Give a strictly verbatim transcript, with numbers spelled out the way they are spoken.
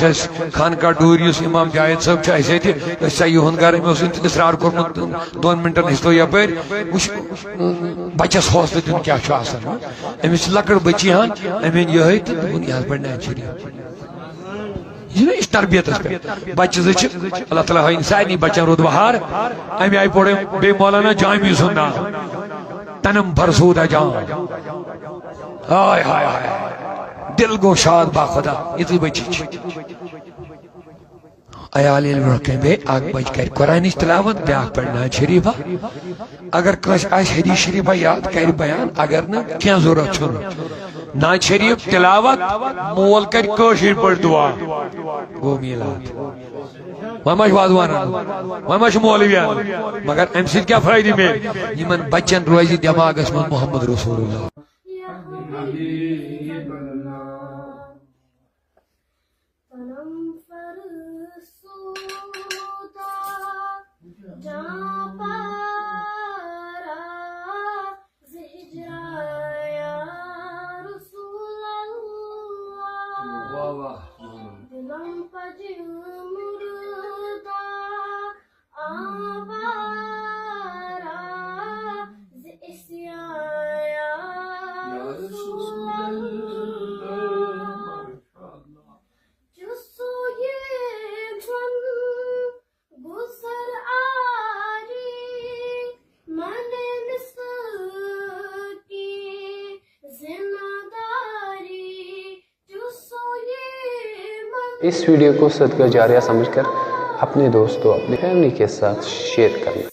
چھِ اَسہِ خانقاہ ڈوٗرۍ، یُس امام جاوید صٲب چھُ اَسہِ ییٚتہِ، أسۍ چھا یِہُنٛد گرٕ؟ أمۍ اوس اِنتظار کوٚرمُت دۄن مِنٹَن، ہیٚچھتو یَپٲرۍ، وٕچھ بَچَس حوصلہٕ دیُن کیٛاہ چھُ آسان۔ أمِس چھِ لۄکٕٹ بٔچی ہَن، أمۍ أنۍ یِہوٚے تہٕ دوٚپُن، "یہِ حظ پَرِ نانہِ شریٖف۔" یہِ چھُنہ، یہِ چھُ تربیتَس پٮ۪ٹھ۔ بَچہٕ زٕ چھِ، اللہ تعالیٰ ہٲیِن سارنٕے بَچَن رُت بہار، اَمہِ آیہِ پوٚر أمۍ بیٚیہِ مولانا جامی سُنٛد ناو، تنم فرسودہ جان۔ ہاے ہاے ہاے، دِل گوٚو شاد با خدا، یِژٕے بٔچی چھِ۔ عیال ییٚلہِ برونٛہہ کَنہِ بیٚہہِ، اَکھ بَچہِ کَرِ قرآنٕچ تِلاوت، بیٛاکھ پَرِ نعت شریٖفہ۔ اگر کٲنٛسہِ آسہِ حدیث شریٖفہ یاد، کَرِ بیان، اگر نہٕ، کینٛہہ ضروٗرت چھُنہٕ۔ نعت شریٖف تِلاوت، مول کَرِ کٲشِر پٲٹھۍ دُعا۔ گوٚو میٖلاد۔ وۄنۍ ما چھُ وازوان اَنُن؟ وۄنۍ ما چھُ مولوی اَنُن؟ مگر اَمہِ سۭتۍ کیٛاہ فٲیدٕ میلہِ؟ یِمن بَچن روزِ دٮ۪ماغس منٛز محمد رسول اللہ۔ تنم فرسودہ جاں پارا ز ہجرا یا رسول اللہ۔ واہ واہ۔ دلم پج مردہ آوارہ ز اسیا یا رسول اللہ۔ چسو یہ من گزر آری من مثل کی زندہ داری۔ چسو یہ من۔ इस वीडियो को सदका जारिया समझकर अपने दोस्तों, अपनी फैमिली के साथ शेयर करना।